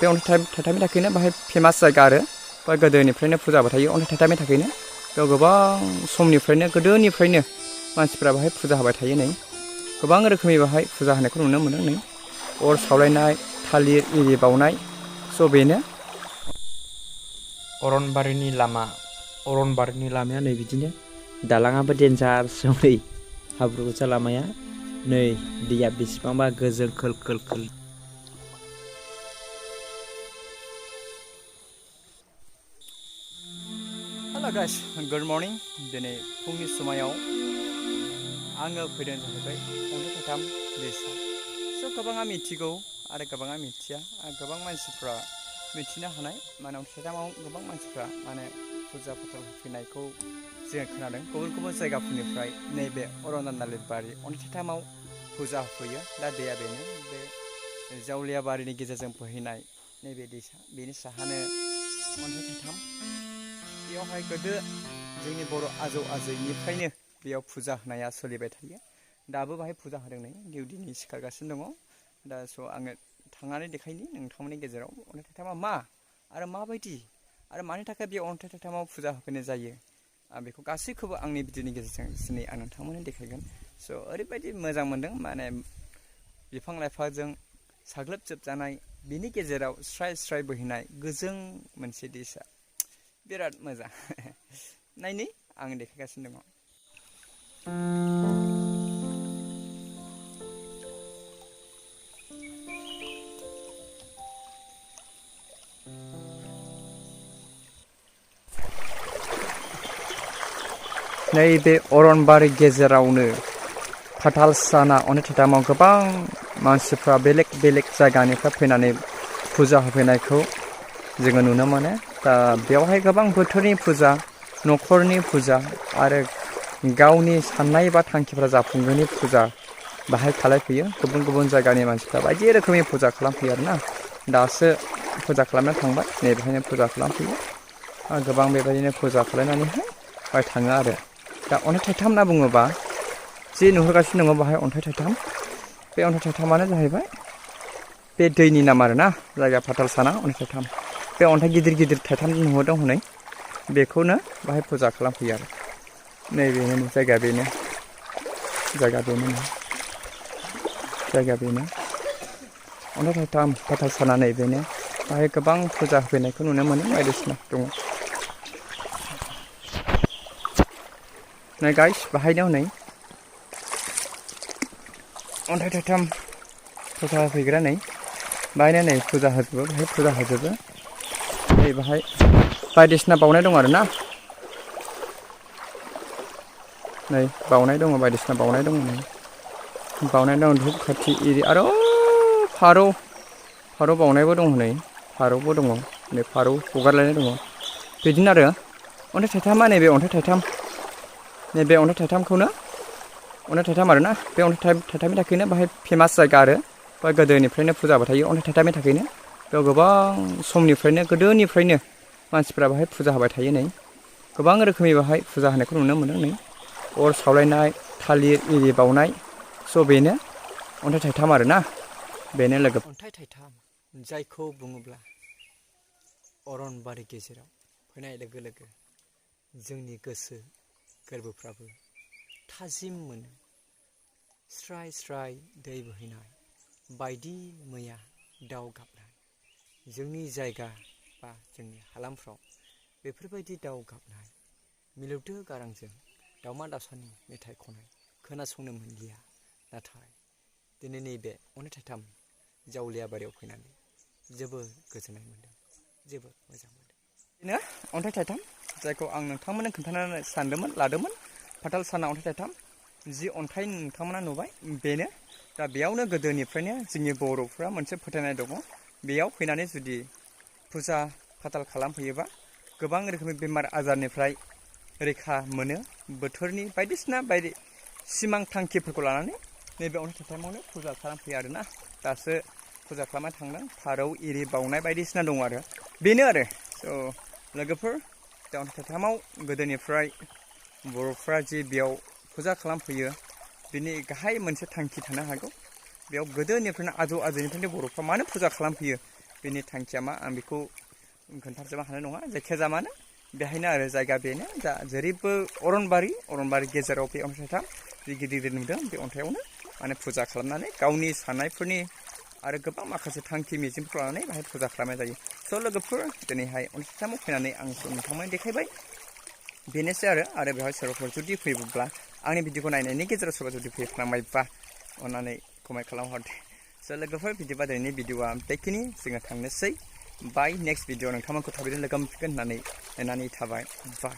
बे अन्थाइ थाइथामनि थाखायनो बाहाय फेमास जायगा आरो बा गोदोनिफ्रायनो फुजा होबाय थायो अन्थाइ थाइथामनि थाखायनो बेयाव गोबां समनिफ्रायनो गोदोनिफ्रायनो मानसिफ्रा बाहाय फुजा होबाय थायो नै गोबां रोखोमनि बाहाय फुजा होनायखौ नुनो मोनो नै अर सावलायनाय थालिर इरि बावनाय स' बेनो अरनबारिनि लामाया नै बिदिनो दालाङाबो देन्जारसो नै हाब्रु गोजा लामाया नै दैया बेसेबांबा गोजों खोल खोल खोल हेलो गाइस गुड मर्निं दिनै फुंनि समायाव आङो फैदों जाहैबाय अन्थाइ थाइथाम दैसा स' गोबाङा मिथिगौ आरो गोबाङा मिथिया आरो गोबां मानसिफ्रा मिथिनो हानाय माने अन्थाइ थाइथामाव गोबां मानसिफ्रा माने फुजा फाथाल होफैनायखौ जों खोनादों गुबुन गुबुन जायगाफोरनिफ्राय नैबे अरनदालि बारि अन्थाइ थाइथामाव फुजा होफैयो दा दैया बेनो बे जावलिया बारिनि गेजेरजों बोहैनाय नैबे दैसा बेनि साहानो अन्थाइ थाइथाम बेयावहाय गोदो जोंनि बर' आजौ आजैनिफ्रायनो बेयाव फुजा होनाया सोलिबाय थायो दाबो बाहाय फुजा होदों नै दिउटिनि सिखारगासिनो दङ दा स' आङो थांनानै देखायनि नोंथांमोननि गेजेराव अन्थाइ थाइथामा मा आरो माबायदि आरो मानि थाखाय बे अन्थाइ थाइथामाव फुजा होफैनाय जायो आं बेखौ गासैखौबो आंनि भिडिअनि गेजेरजों दिनै आं नोंथांमोननो देखायगोन स' ओरैबायदि मोजां मोनदों माने बिफां लाइफांजों साग्लोबजोबजानाय बिनि गेजेराव स्राय स्राय बोहैनाय गोजों मोनसे दैसा बिराद मोजां नायनि आं देखायगासिनो दङ नैबे अरनबारि गेजेरावनो फाथालसाना अन्थाइ थाइथामाव गोबां मानसिफ्रा बेलेग बेलेग जायगानिफ्राय फैनानै फुजा होफैनायखौ जोङो नुनो मोनो दा बेवहाय गोबां बोथोरनि फुजा न'खरनि फुजा आरो गावनि साननाय बा थांखिफ्रा जाफुंगोननि फुजा बाहाय खालायफैयो गुबुन गुबुन जायगानि मानसिफ्रा बायदि रोखोमनि फुजा खालामफैयो आरोना दासो फुजा खालामनो थांबाय नैबेहायनो फुजा खालामफैयो गोबां बेबायदिनो फुजा खालामनानैहाय बाहाय थाङो आरो दा अन्थाइ थाइथाम होनना बुङोबा जि नुहुरगासिनो दङ बाहाय अन्थाइ थाइथाम बे अन्थाइ थाइथामानो जाहैबाय बे दैनि नाम आरोना जायगा फाथालसाना अन्थाइ थाइथाम बे अन्थाइ गिदिर गिदिर थाइथाम नुहुरदों हनै बेखौनो बाहाय फुजा खालामफैयो आरो नैबेनो जायगा बेनो अन्थाइ थाइथाम फाथालसाना नैबेनो बाहाय गोबां फुजा होफैनायखौ नुनो मोनो बायदिसिना दङ नै गाइस बाहायनो हनै अन्थाइ थाइथाम फुजा होफैग्रा नै बाहायनो नै फुजा होजोबो बाहाय फुजा होजोबो नै बाहाय बायदिसिना बावनाय दं आरोना नै बावनाय दङ बायदिसिना बावनाय दङ नै बावनाय दं धुप खाथि इरि आरो फारौ बावनायबो दं नै फारौबो दङ नै फारौ हगारलायनाय दङ बिदिनो आरो अन्थाइ थाइथामा नैबे अन्थाइ थाइथाम नैबे अन्थाइ थाइथामखौनो अन्थाइ थाइथाम आरोना बे अन्थाइ थाइथामनि थाखायनो बाहाय फेमास जायगा आरो बा गोदोनिफ्रायनो फुजा होबाय थायो अन्थाइ थाइथामनि थाखायनो बेयाव गोबां समनिफ्रायनो गोदोनिफ्रायनो मानसिफ्रा बाहाय फुजा होबाय थायो नै गोबां रोखोमनि बाहाय फुजा होनायखौ नुनो मोनो नै अर सावलायनाय थालिर इरि बावनाय स' बेनो अन्थाइ थाइथाम आरोना बेनो लोगो अन्थाइ थाइथाम जायखौ बुङोब्ला अरनबारि गेजेराव फैनाय लोगो लोगो जोंनि गोसो गोरबोफ्राबो थाजिम मोनो स्राय स्राय दै बोहैनाय बायदि मैया दाउ गाबनाय जोंनि जायगा बा जोंनि हालामफ्राव बेफोरबायदि दाउ गाबनाय मिलौदो गारांजों दाउमा दाउसानि मेथाइ खननाय खोनासंनो मोनलिया नाथाय दिनै नैबे अन्थाइ थाइथाम जावलिया बारियाव फैनानै जोबोर गोजोननाय मोन्दों जोबोर मोजां मोन्दों बेनो अन्थाइ थाइथाम जायखौ आं नोंथांमोननो खोन्थानो लादोंमोन फाथालसाना अन्थाइ थाइथाम जि अन्थाइ नोंथांमोना नुबाय बेनो दा बेयावनो गोदोनिफ्रायनो जोंनि बर'फ्रा मोनसे फोथायनाय दङ बेयाव फैनानै जुदि फुजा फाथाल खालामफैयोबा गोबां रोखोमनि बेमार आजारनिफ्राय रैखा मोनो बोथोरनि बायदिसिना सिमां थांखिफोरखौ लानानै नैबे अन्थाइ थाइथामावनो फुजा खालामफैयो आरोना दासो फुजा खालामनो थांदों फारौ इरि बावनाय बायदिसिना दङ आरो बेनो आरो स' लोगोफोर दा अन्थाइ थाइथामाव गोदोनिफ्राय बर'फ्रा जि बेयाव फुजा खालामफैयो बिनि गाहाय मोनसे थांखि थानो हागौ बेयाव गोदोनिफ्रायनो आजौ आजैनिफ्रायनो बर'फ्रा मानो फुजा खालामफैयो बिनि थांखिया मा आं बेखौ खोन्थाजोबनो हानाय नङा जायखिजाया मानो बेहायनो आरो जायगा बेनो जा जेरैबो अरनबारि गेजेराव बे अन्थाइ थाइथाम जि गिदिर नुदों बे अन्थाइयावनो माने फुजा खालामनानै गावनि साननायफोरनि आरो गोबां माखासे थांखि मिजिंफोरखौ लानानै बाहाय फुजा खालामनाय जायो। स' लोगोफोर दिनैहाय अन्थाइ थाइथामाव फैनानै आं नोंथांमोन देखायबाय बेनोसै आरो बेवहाय सोरबाफोर जुदि फैयोब्ला आंनि भिडिअखौ नायनायनि गेजेराव सोरबा जुदि फैफ्लांबायबा अननानै कमेन्ट खालामहरदे। स' लोगोफोर बिदिबा दिनैनि भिडिअआ बेखिनि जोङो थांनोसै बाय नेक्स्ट भिडिअ नोंथांमोनखौ थाबैनो लोगो मोनफिनगोन होननानै नेनानै थाबाय बाय।